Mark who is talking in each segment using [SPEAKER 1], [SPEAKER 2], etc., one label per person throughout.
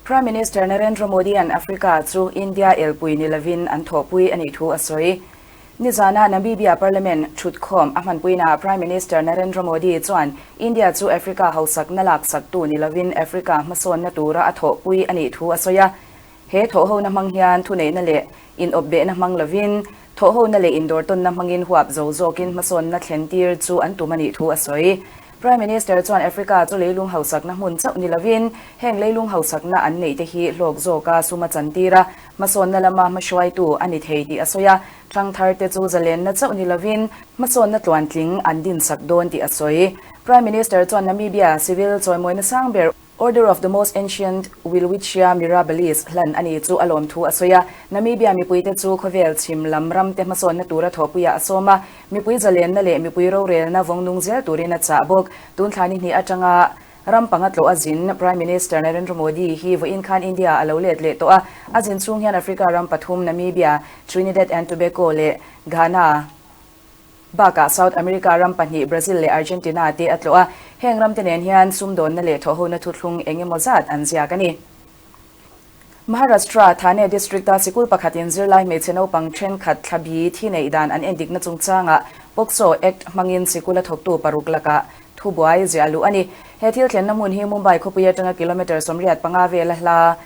[SPEAKER 1] Prime Minister Narendra Modi-a'n Africa chu India elpui ni lovin an thawhpui a nih thu a sawi. Nizana Namibia Parliament thutkhawm a hmanpuinaah Prime Minister Narendra Modi chuan India chu Africa hausakna laksaktu ni lovin Africa hmasawnna tura a thawhpui a nih thu a sawi a. He thawhhona hmang hian thuneihna leh inawpbehna hmang lovin, thawhhona leh indawrtawnna hmangin huap zo zawkin hmasawnna thlentir chu an tum a nih thu a sawi. Prime Minister chuan Africa chu leilung hausakna hmun chauh ni lovin, heng leilung hausakna an neih te hi hlawk zawka sum a chantir a, hmasawnna lama hmahruaitu a ni thei tih a sawi a. Thangthar te chu zalenna chauh ni lovin, hmasawnna tluantling an dinsak dawn tih a sawi. Prime Minister chuan Namibia civil chawimawina sang ber, Order of the Most Ancient Welwitschia Mirabilis hlan a ni chu a lawm thu a sawi a. Namibia mipuite chu khawvel chhim lam ramte hmasawnna tura thawhpuiah a sawm a, mipui zalenna leh mipui rorelna vawng nung zel turin a chah bawk. Tun thla ni hnih atanga ram panga tlawh a zin Prime Minister Narendra Modi hi vawiin khan India a lo let leh tawh a. A zin chhung hian Africa ram pathum Namibia, Trinidad and Tobago leh Ghana, Bakah South America ram pahnih Brazil leh Argentina te a tlawh a, heng ramte nen hian sumdawnna leh thawhhona thuthlung eng emaw zat an ziak a ni. Maharashtra, Thane district-a sikul pakhatin zirlai hmeichhe naupang thenkhat thlabi thi neih dan an endikna chungchangah POCSO Act hmangin sikula thawktu paruk lakah thubuai ziah luh a ni. He thil thlenna hmun hi Mumbai khawpui atanga kilometre 85 vela hla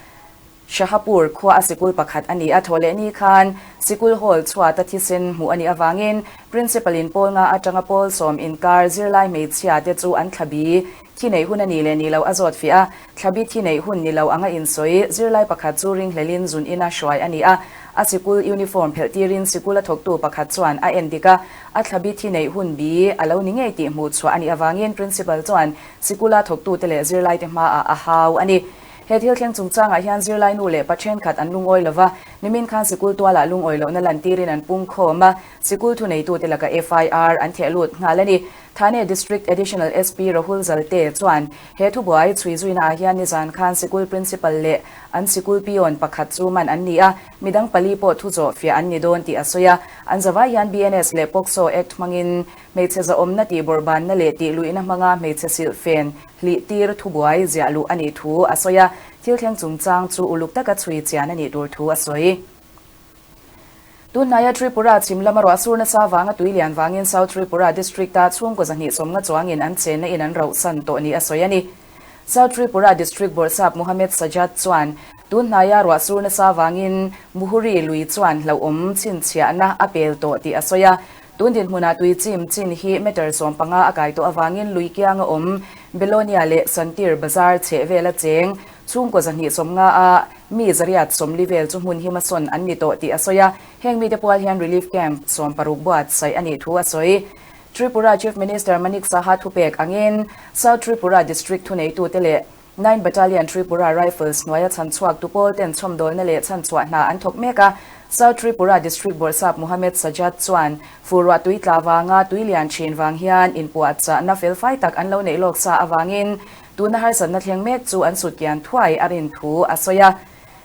[SPEAKER 1] Shahapur khua a sikul pakhat a ni a, thawhlehni khan sikul hall chhuata thisen hmuh a nih avangin Principal in pawl nga atanga pawl sawm inkar zirlai hmeichhia te chu an thlabi thi neih hun a nih leh nih loh a zawt fiah a, thlabi thi neih hun ni lo anga insawi zirlai pakhat chu ringhlelin zun ina hruai a ni a, a sikul uniform phelh tirin sikul a thawktu pakhat chuan a en dik a, a thlabi thi neih hun bi a lo ni ngei tih hmuh chhuah a nih avangin Principal chuan sikula thawktute leh zirlaite hmaah a hau a ni. He thil thleng chungchangah hian zirlai nu leh pa thenkhat an lungawi lo va, nimin khan sikul tualah lungawi lohna lantirin an pung khawm a, sikul thuneitute laka FIR an theh lut nghal a ni. Thane District Additional SP Rahul Zalte chuan he thubuai chhui zuinaah hian nizan khan sikul Principal leh an sikul peon pakhat chu man an ni a, midang pali pawh thu zawh fiah an ni dawn tih a sawi a. An zavai hian BNS leh POCSO Act hmangin hmeichhe zahawmna tih bawrhbanna leh tih luihna hmanga hmeichhe silhfen Hlih tir thubuai ziah luh a nih thu a sawi a, thil thleng chungchang chu uluk taka chhui chian a nih tur thu a sawi. Tunhnaia Tripura chhim lama ruah sur nasa vanga tui lian vangin South Tripura District-a chhungkaw 250 chuangin an chenna in an rauhsan tawh ni a sawi a ni. South Tripura District Bawrhsap Mohammed Sajjad chuan tunhnaia ruah sur nasa vangin Muhuri lui chuan hlauhawm chhinchhiahna a pel tawh tih a sawi a, Tun dinhmunah tui chim chin hi meter 15 a kai tawh avangin lui kianga awm Belonia leh Santir bazar chheh vela cheng chhungkaw 250 a mi 140 vel chu hmun hima sawn an ni tawh tih a sawi a, heng mite pual hian relief camp 60 buatsaih a nih thu a sawi. Tripura Chief Minister Manik Saha thupek angin South Tripura District thuneitute leh Nine Battalion Tripura Rifles hnuaia chhanchhuak tu pawl ten chhawmdawlna leh chhanchhuah hna an thawk mek a. South Tripura District Bawrhsap Mohammed Sajjad chuan furruah tui tla vanga tui lian thin vang hian inpuahchahna felfai tak an lo neih lawk sa avangin tuna harsatna thleng mek chu an sutkian thuai a rin thu a sawi a.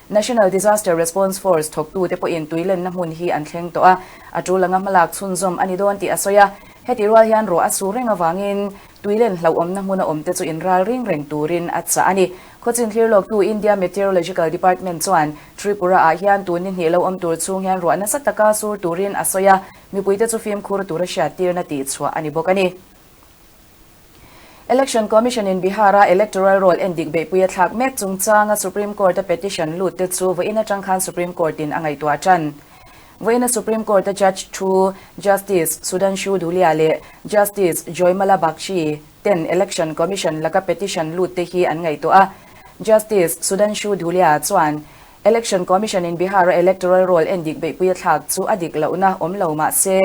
[SPEAKER 1] National Disaster Response Force thawktute pawhin tui lenna hmun hi an thleng tawh a, a tul anga hmalak chhunzawm a ni dawn tih a sawi a. Heti rual hian ruah a sur reng avangin tui len hlauhawmna hmuna awmte chu inral ring reng turin a chah a ni. Khawchin thlir lawktu India Meteorological Department chuan Tripura-ah hian tun ni hnih lo awm tur chhung hian ruah nasa taka sur turin a sawi a, mipuite chu fimkhur tura hriattirna tihchhuah a ni bawk a ni. Election Commission in Bihar-a electoral roll endik beihpui a thlak mek chungchanga Supreme Court-a petition lut te chu vawiin atang khan Supreme Court-in a ngaihtuah tan. Vawiina Supreme Court-a judge thu Justice Sudhanshu Dhulia leh Justice Joymala Bagchi ten Election Commission laka petition lut te hi an ngaihtuah a. Justice Sudhanshu Dhulia chuan Election Commission in Bihar-a electoral roll endik beihpui a thlak chu a dik lohna awm lo mah se,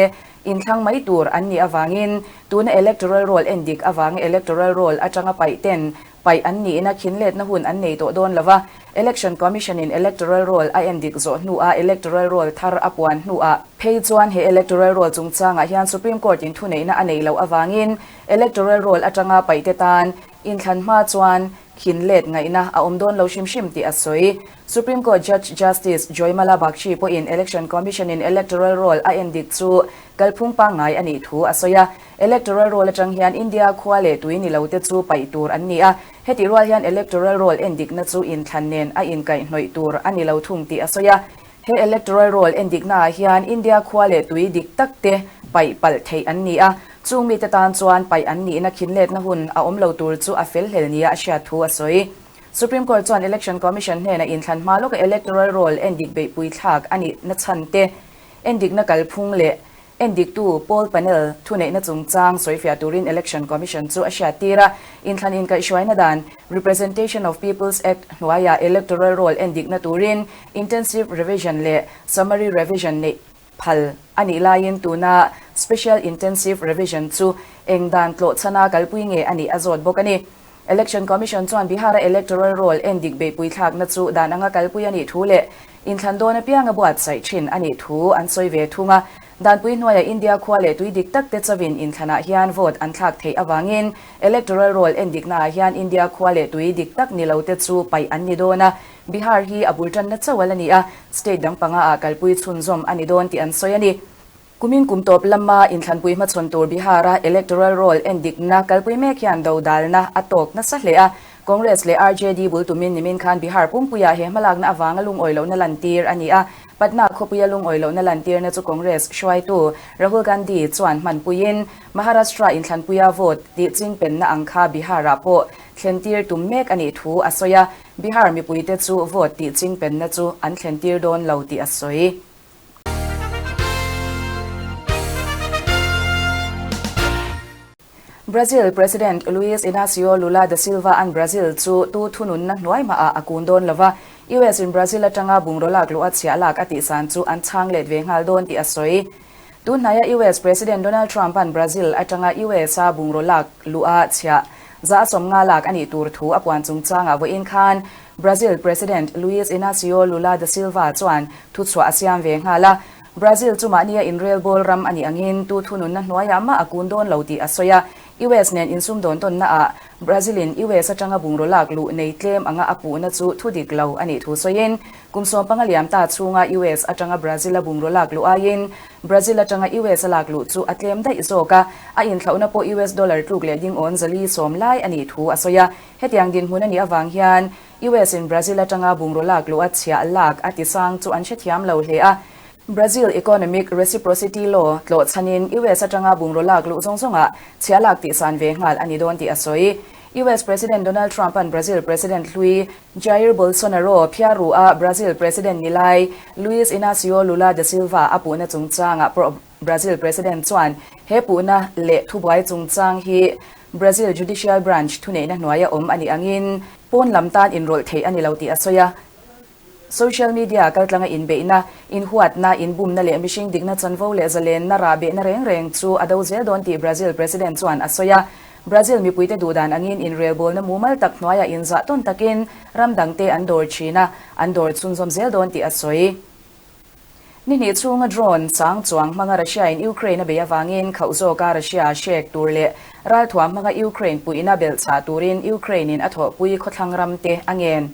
[SPEAKER 1] inthlang mai tur an nih avangin tuna electoral roll endik avanga electoral roll atanga paih ten paih an nihna khinletna hun an nei tawh dawn lo va. Election Commission in electoral roll a endik zawh hnuah electoral roll thar a puan hnuah phei chuan he electoral roll chungchangah hian Supreme Court in thuneihna a nei loh avangin electoral roll atanga paihte tan inthlan hma chuan. khin let ngaihna a awm dawn lo hrim hrim tih a sawi. Supreme Court Judge Justice Joymala Bagchi pawhin Election Commission-in electoral roll a endik chu kalphung pangngai a nih thu a sawi a. Electoral roll atang hian India khua leh tui ni lote chu paih tur an ni a, hetih rual hian electoral roll endikna chu inthlan nen a inkaihhnawih tur a ni lo thung tih a sawi a. He electoral roll endiknaah hian India khua leh tui dik tak te paih palh theih an ni a, chung mite tan chuan paih an nihna khinletna hun a awm lo tur chu a fel hlel nia a hriat thu a sawi. Supreme Court chuan Election Commission hnena inthlan hma lawka electoral roll endik beihpui thlak a nihna chhan te, endikna kalphung leh Endiktu Poll Panel thuneihna chungchang sawifiah turin Election Commission chu a hriattir a, inthlan inkaihhruaina dan Representation of People's Act hnuaiah electoral roll endikna turin Intensive Revision leh Summary Revision neih phal a nih laiin tuna Special Intensive Revision chu eng dan tlawhchhana kalpui nge a nih a zawt bawk a ni. Election Commission chuan Bihar-a electoral roll endik beihpui thlakna chu dan anga kalpui a nih thu leh inthlan dawn apianga buatsaih thin a nih thu an sawi ve thung a. Danpui hnuaia India khua leh tui dik tak te chauhin inthlanah hian vote an thlak theih avangin electoral roll endiknaah hian India khua leh tui dik tak ni lo te chu paih an ni dawn a. Bihar hi a bul tanna chauh a la ni a, state dang panga ah kalpui chhunzawm a ni dawn tih an sawi a ni. Kumin kum tawp lama inthlanpui hmachhawn tur Bihar-a electoral roll endikna kalpui mek hian dodalna a tawk nasa hle a. Congress leh RJD bul tumin nimin khan Bihar pumpuiah he hmalakna avanga lungawi lohna lantir a ni a. Patna khawpuia lungawi lohna lantirna chu Congress hruaitu Rahul Gandhi chuan hmanpuiin Maharashtra inthlanpuia vote tih chingpenna ang kha Bihar-ah pawh thlentir tum mek a nih thu a sawi a. Bihar mipuite chu vote tih chingpenna chu an thlentir dawn lo tih a sawi. Brazil President Luiz Inacio Lula da Silva an Brazil chu tu thununna hnuai hmaah a kun dawn lova, US in Brazil atanga bungraw lak luh a chhiah lak a tihsan chu an chhang let ve nghal dawn tih a sawi. Tunhnaia US President Donald Trump an Brazil atanga US a bungraw lak luh a chhiah 150 lak a nih tur thu a puan chungchangah vawiin khan Brazil President Luiz Inacio Lula da Silva chuan thuchhuah a siam ve nghal a. Brazil chu mahnia inrelbawl ram a nih angin tu thununna hnuaiah mah a kun dawn lo tih a sawi a. US nen insumdawn tawnnaah Brazil-in US atanga bungraw lak luh nei tlem anga a puhna chu thu dik lo a nih thu sawiin, kum 15 liam ta chhunga US atanga Brazil-a bungraw lak luh aiin Brazil atanga US a lak luh chu a tlem daih zawk a, a inthlauhna pawh US dollar tluk leh dingawn 410 lai a nih thu a sawi a. Hetiang dinhmun a nih avang hian US in Brazil atanga bungraw lak luh a chhiah lak a ti sang chu an hrethiam lo hle a. Brazil Economic Reciprocity Law tlawh chhanin US atanga bungraw lak luh zawng zawngah chhiah lak tihsan ve nghal a ni dawn tih a sawi. US President Donald Trump-a'n Brazil President hlui Jair Bolsonaro phiar ru a Brazil President ni lai Luiz Inacio Lula da Silva a puhna chungchangah Brazil President chuan he puhna leh thubuai chungchang hi Brazil Judicial Branch thuneihna hnuaia awm a nih angin pawn lam tan inrawlh theih a ni lo tih a sawi a. Social media kaltlanga inbeihna, inhuatna, inbumna leh mihring dikna chanvo leh zalenna rahbehna reng reng chu a do zel dawn tih Brazil President chuan a sawi a. Brazil mipuite duhdan angin inrelbawlna mumal tak hnuaiah inzah tawn takin ram dangte an dawr thin a, an dawr chhunzawm zel dawn tih a sawi. Ni hnih chhunga drone sang chuang hmanga Russia-in Ukraine a bei avangin khauh zawka Russia hrek tur leh ralthuam hmanga Ukraine puihna belhchhah turin Ukraine-in a thawhpui khawthlang ramte a ngen.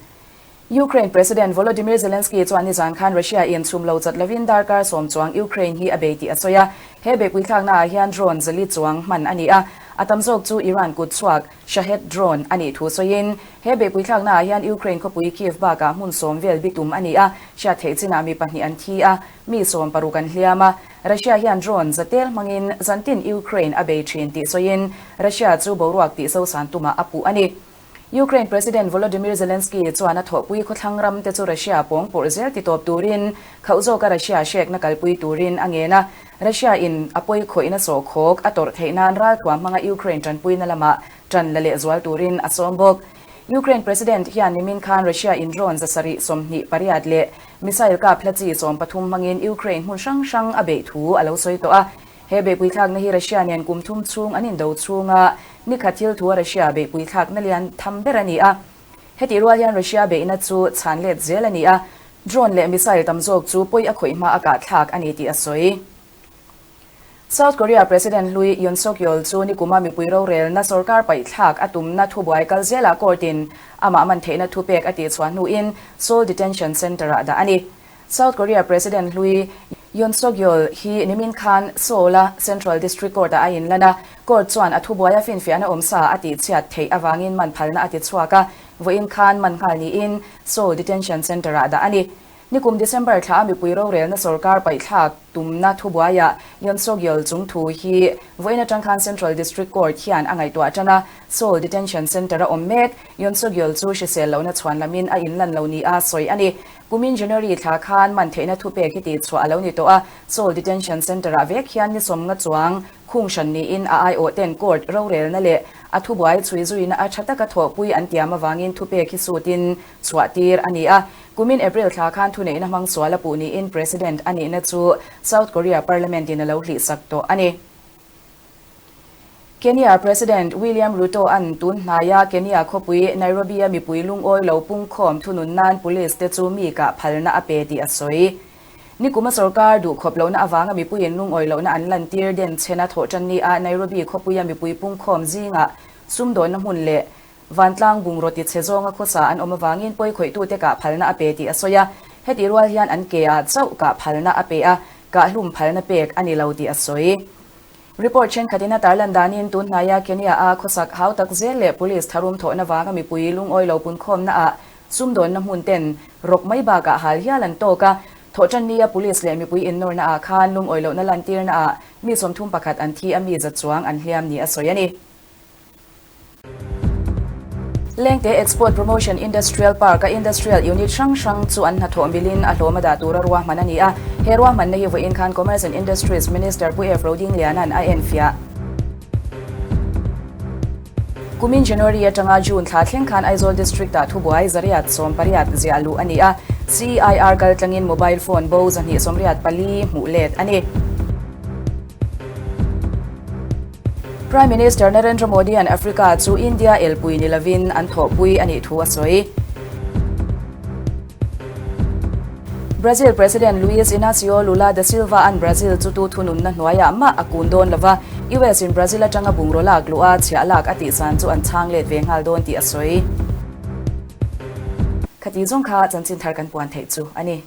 [SPEAKER 1] Ukraine President Volodymyr Zelensky chuan nizan khan Russia-in chhum lo chat lovin darkar 10 chuang Ukraine hi a bei tih a sawi a. He beihpui thlaknaah hian drone 400 chuang hman a ni a, a tam zawk chu Iran kut chhuak Shahed drone a nih thu sawiin, he beihpui thlaknaah hian Ukraine khawpui Kyiv bakah hmun 10 vel bitum a ni a, hriat theih chinah mi pahnih an thi a, mi 16 an hliam a. Russia hian drone zatel hmangin zantin Ukraine a bei thin tih sawiin, Russia chu boruak tih sosan tumah a puh a ni. Ukraine President Volodymyr Zelensky chuan a thawhpui khawthlang ram te chu Russia pawng pawrh zel ti tawp turin khauh zawka Russia hrekna kalpui turin a ngen a. Russia in a pawi khawihna sawhkhawk a tawrh theih nan ralthuam hmanga Ukraine tanpuina lamah tan la leh zual turin a sawm bawk. Ukraine President hian nimin khan Russia in drone 728 leh missile kap hla chi 13 hmangin Ukraine hmun hrang hrang a beih thu a lo sawi tawh a. He beihpui thlakna hi Russia nen kum thum chhung an indo chhunga nikhat thil thua Russia beihpui thlakna lian tham ber a ni a. Hetih rual hian Russia beihna chu chhan let zel a ni a, drone leh missile tam zawk chu pawi a khawih hma a kah thlak a ni tih a sawi. South Korea President hlui Yoon Suk Yeol chu nikuma mipui rorelna sorkar paihthlak a tumna thubuai kal zelah court-in amah man theihna thupek a tihchhuah hnuin Seoul Detention Center-ah dah a ni. South Korea President hlui Yoon Suk Yeol hi nimin khan Seoul-a Central District Court-ah a inlan a, court chuan a thubuaia finfiahna awmsa a tihchhiat theih avangin man phalna a ti chhuak a, vawiin khan man nghal niin Seoul Detention Center-ah dah a ni. Nikum December thla a mipui rorelna sorkar paihthlak tumna thubuaiah Yoon Suk Yeol chung thu hi vawiin atang khan Central District Court hian a ngaihtuah tan a, Seoul Detention Center-a awm mek Yoon Suk Yeol chu hrisel lohna chhuan lamin a inlan lo nia sawi a ni. Kumin January thla khan man theihna thupek hi tihchhuah a lo ni tawh a, Seoul Detention Center-ah vek hian ni sawmnga chuang khung hran niin a aiawh ten court rorelna leh a thubuai chhui zuina a tha taka thawhpui an tiam avangin thupek hi sutin chhuah tir a ni a. Kumin April thla khan thuneihna hmang sual a puh niin President a nihna chu South Korea Parliament-in a lo hlihsak tawh a ni. Kenya President William Ruto-a'n tun hnaia Kenya khawpui Nairobi-a mipui lungawi lo pungkhawm thunun nan police te chu mi kah phalna a pe tih a sawi. Nikuma sorkar duhkhawp lohna avanga mipuiin lungawi lohna an lantir den chhena thawhṭan nia Nairobi khawpuia mipui pungkhawm zingah sumdawnna hmun leh Vantlang bungraw ti chhe zawnga khawsa an awm avangin pawi khawihtute kah phalna a pe tih a sawi a, heti rual hian an ke ah chauh kah phalna a pe a, kah hlum phalna pek a ni lo tih a sawi. Report thenkhatin a tarlan danin tun hnaia Kenya-a khawsak hau tak zel leh police tharum thawhna vanga mipui lungawi lo punkhawmna ah sumdawnna hmun ten rawk mai bakah hal hial an tawk a, thawhtannia police leh mipui innawrna ah khan lungawi lohna lantirna ah mi 31 an thi a mi za chuang an hliam ni a sawi a ni. Lengte Export Promotion Industrial Park-a Industrial Unit hrang hrang chu an hnathawh milin a hlawm a dah tura ruahman a ni a. He ruahmanna hi vawiin khan Commerce and Industries Minister Pu F. Rodingliana'n a enfiah. Kumin January atanga June thla thleng khan Aizawl District-ah thubuai zariat 18 ziah luh a ni a, CEIR kaltlangin mobile phone bo 284 hmuh let a ni. Prime Minister Narendra Modi-a'n Africa chu India elpui ni lovin an thawhpui a nih thu a sawi. Brazil President Luiz Inacio Lula da Silva-a'n Brazil chu tu thununna hnuaiah mah a kun dawn lova, US-in Brazil atanga bungraw lak luh a chhiah lak a tihsan chu an chhang let ve nghal dawn tih a sawi. Khati zawng kha chanchin thar kan puan theih chu a ni.